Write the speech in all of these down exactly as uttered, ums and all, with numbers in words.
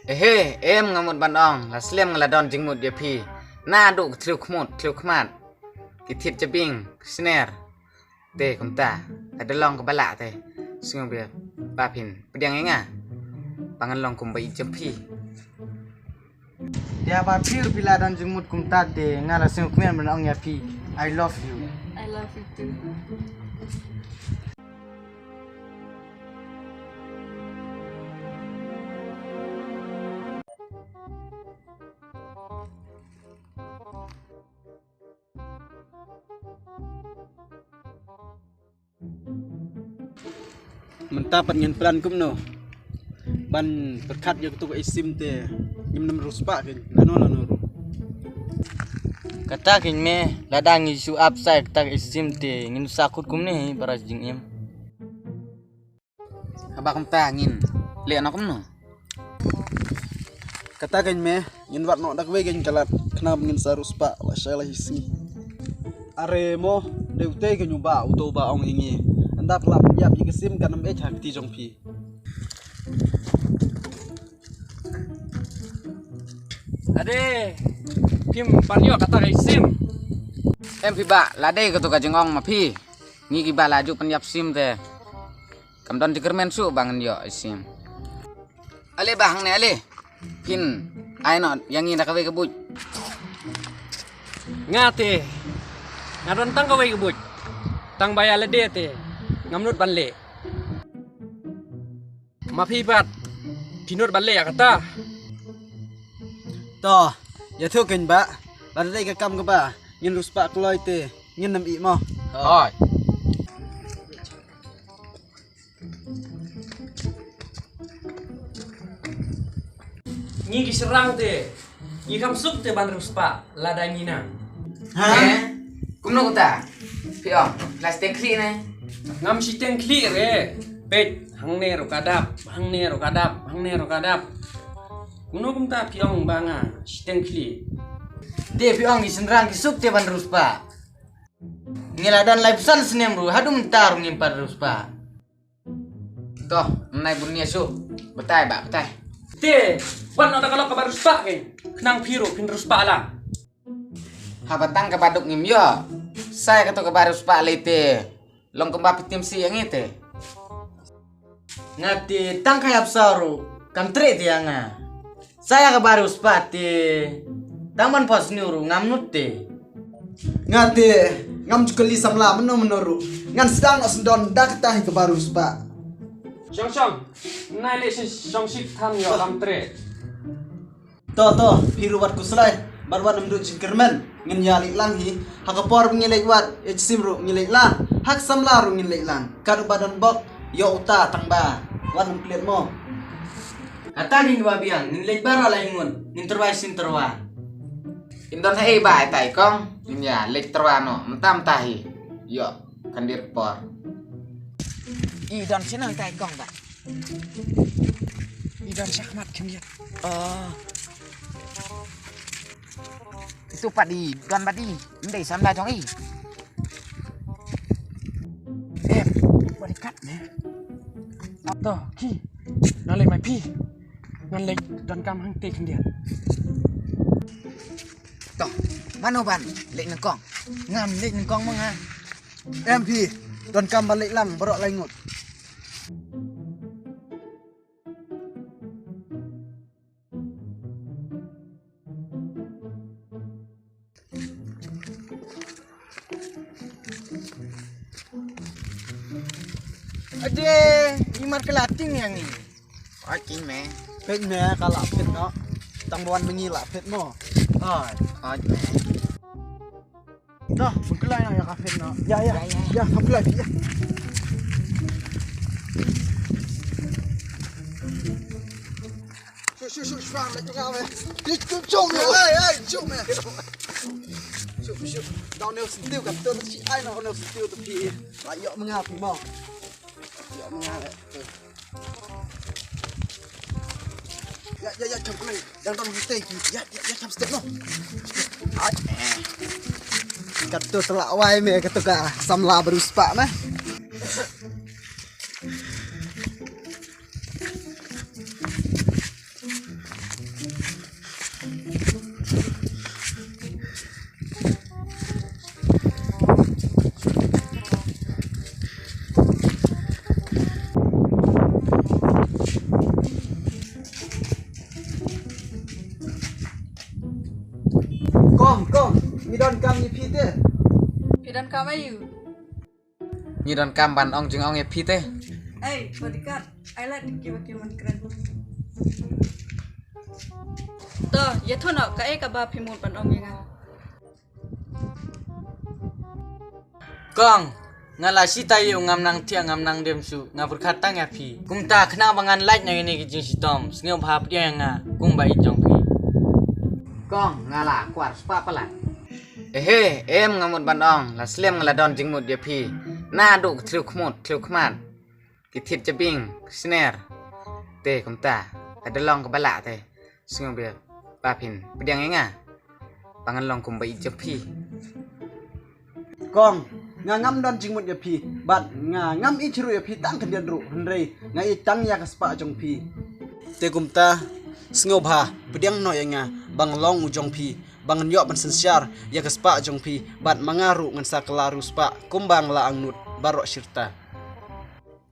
Ehe, em nga mut ban ong, la slem nga la don jingmut ïa phi. Naduh ki thliew khmut, thliew khmat, ki thied jabieng, sner. Te kumta, ka da long kaba lah te. Sngewbha ba phin pdiang ïa nga. Ba ngan long kum ba ïeit jong phi. Te haba phi ruh phi la don jingmut kumta te nga la sngewkmen ban ong ïa phi, I love you. I love you too. Mynta pat ngin plan kumno ban pyrkhat ïa katu ka isim te ngim nym riewspah kein lano lano ruh. Kata kein me, lada ngi shu ap sa ïa kata ka isim te ngin sa kut kumne hi para jingim. Haba kumta ngin leh noh kumno? Kata kein me, ngin wad noh da kawei kein ka lad, khnang ba ngin sa riewspah wat shai la hi sngi. Are mo, dei utei kein u bah uto uba ong ïa ngi. Ynda phi la pynïap ïa ka sim kan ym eit ha kti jong phi. Ade, phim pan ïoh kata ka isim. Em phi bah, la dei katu ka jingong ma phi. Ngi kiba la ju pynïap sim te kam don jingkyrmen shuh ba ngin ïoh isim. Ale bah hangne ale. Phin ai noh ïa ngi da kawei ka buit. Nga te nga don tang kawei ka buit. Tang ba ïa lade te ngam nud ban leh. Ma phi pat phi nud ban leh ïa kata. To, ïathuh kein bah. Lada dei ka kam kaba ngin riewspah kloi te ngin nym ïeh mo. Hooid. Ngi ki shynrang te ngi kham suk te ban riewspah lada ngi nang. Ha? Eh? Kumno kata? Phi ong la shiteng khlieh ne? Ngam shiteng khlieh re. Peit, hangne ruh ka dap, hangne ruh ka dap, hangne ruh ka dap. Kumno kumta phi ong ba nga shiteng khlieh? Te phi ong ki shynrang ki suk te ban riewspah. Ngi la don laiphew san snem ruh haduh mynta ruh ngim pat riewspah. To, nai bun nia shu. Batai bah, batai. Te, wan noh da ka lok kaba riewspah kein. Khnang phi ruh phin riewspah lang. Haba tang kaba duk ngim ïoh. Sa ïa kato kaba riewspah lei te long kumba phi tim sih ïa ngi te. Nga te tang ka ïap saw ruh kam treh te ïa nga. Sa ïa kaba riewspah te tang ban pos niu ruh ngam nud te. Nga te ngam ju kylli samla mynno mynno ruh. Ngan sdang noh sngewdon da kata hi kaba riewspah. Shong shong. Nai leh shong shong shit than ïoh lam treh. To to, phi ruh wat khuslai. Bad wat nym duh jingkyrmen. Ngin ïa leit lang hi. Ha ka por ba ngi leit wad, ïa ka sim ruh ngi leit lang. Ha ka samla ruh ngin leit lang. Katba don bok, ïoh uta tang ba wat nym klet mo. Kata ngin ba biang, ngin leit baroh lai ngut, ngin tyrwa shin tyrwa. Ngin don haei ba ai tai kong, ngin ïa leit tyrwa noh, mynta mynta hi. Ïoh, kan dei por. I don shin ai tai kong ba. I don shakhmat khyndiat. Oh. Itu pat i don pat i. Ndei samla jong i. Eh, bad i kat ne. To, ki. Nang leit mai phi. Ngan leit donkam hangtei khyndiat. To, mano ban leit nyngkong? Ngam leit nyngkong mo nga. Em phi, donkam ban leit lang baroh lai ngut. Ade, i mar ka la ting ïa ngi. Oi, ting me. Peit me ka la phet noh. Tang ba wan ma ngi la phet mo. Oi, oi me. Noh, pynkylla noh ïa ka phet noh. Ïa, ïa. Ïa, ïa. Ïa, pynkylla ïa. Shu, shu, shu, shu, leit ma nga me. Shu, shu, shu, me. Ai, ai, shu, me. Shu, shu. Dau neu sentiew kan, tu, shi ai noh neu sentiew tu phi. La ïoh ma nga phi mo. Ïoh ma nga le. Ïa, ïa, ïa, cham khlei. Dang dang step ki. Ïa, ïa, ïa, cham step noh. Ai, eh. Kato sa la wai me, kato ka samla ba riewspah me. Kong, ngi donkam ïa phi te. Phi donkam aiu? Ngi donkam ban ong jingong ïa phi te. Ei, bodyguard, ai lad kiba ki mon kren. To, ïathuh noh kaei kaba phi mut ban ong ïa nga. Kong, nga la shu ïohi, ngam nang thiah ngam nang dem shuh, nga pyrkhat tang ïa phi. Kumta khnang ba ngan lait na kine ki jingshitom, sngewbha pdiang ïa nga kum ba ïeit jong phi. Kong, nga la kwah spah palat. Ehe, em, nga mut ban ong, la slem nga la don jingmut ïa phi. Naduh ki thliew khmut, thliew khmat, ki thied jabieng, ki sner. Te kumta, ka da long kaba lah te. Sngewbha ba phin pdiang ïa nga, ba ngan long kum ba ïeit jong phi. Kong, nga ngam don jingmut ïa phi, bad nga ngam ïeit ruh ïa phi tang khyndiat ruh, hynrei nga ïeit tang ïa ka spah jong phi. Te kumta, sngewbha pdiang noh ïa nga, ba ngan long u jong phi, ba ngan ïoh ban synshar ïa ka spah jong phi, bad ma nga ruh ngan sa kylla riewspah kumba nga la angnud baroh shirta.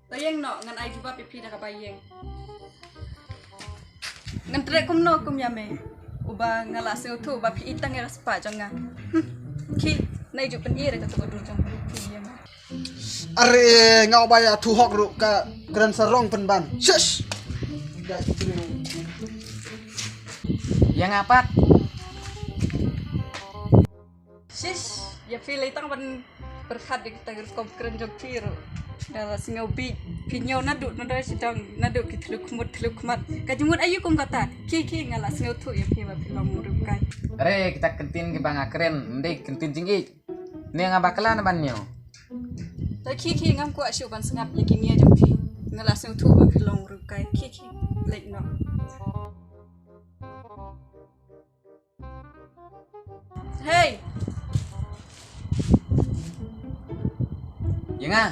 To ïeng noh, ngan ai jubab ïa phi da kaba ïeng. Ngan treh kumno kum ïa me, uba nga la sngewthuh ba phi ïeit tang ïa ka spah jong nga. Hmm. Khie, nai ju pyni re kato ka dur jong phi ïa nga. Are, nga uba ïathuh hok ruh ka kren sarong pynban. Shush. Ïa nga pat. Shish, ïa phi lei tang ban pyrkhat ïa kita ki rukom kren jong phi ruh. Nga la sngew bieit, phi ñiew naduh, naduh sha dong, naduh ki thliew khmut, thliew khmat. Ka jingmut aïu kum kata? Khie, khie, nga la sngewthuh ïa phi ba phi long u riewkai. Re, kita ki kyntien kiba nga kren, ym dei ki kyntien jingïeit. Ne nga bakla na ban ñiew. To khie, khie, ngam kwah shuh ban sngap ïa ki nia jong phi. Nga la sngewthuh ba phi long u riewkai. Khie, khie, leit noh. Hei! Ïa nga?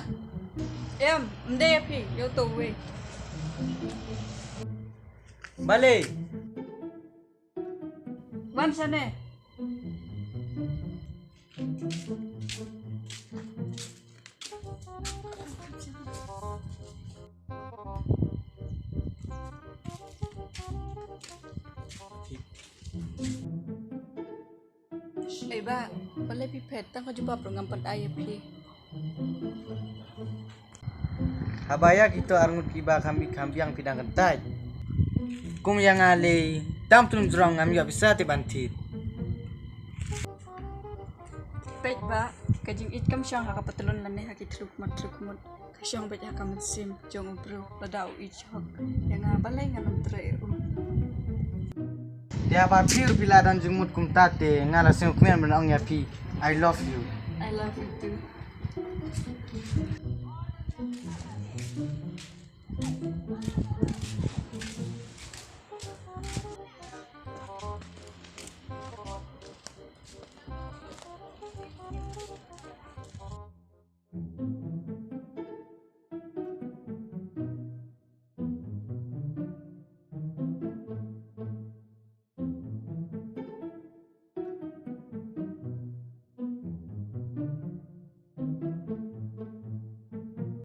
Em, ym dei ïa phi, ïa uto uwei. Balei? Wan shane. Ei bah, balei phi phet, tang ka jubab ruh ngam pat ai ïa phi. Haba ïa kito arngut kiba kham biang kham biang phi dang kyntait. Kum ïa nga lei, tam tlum jrong ngam ïoh pisa te ban thied. Peit bah, ka jingïeit kam shong ha ka patlun lane ha ki thliew khmat thliew khmut. Ka shong beit ha ka mynsiem jong u briew, lada u ïeit hok ïa nga, balei ngan ym treh ïa u. Te haba phi ruh phi la don jingmut kumta te nga la sngewkmen ban ong ïa phi, I love you. I love you too.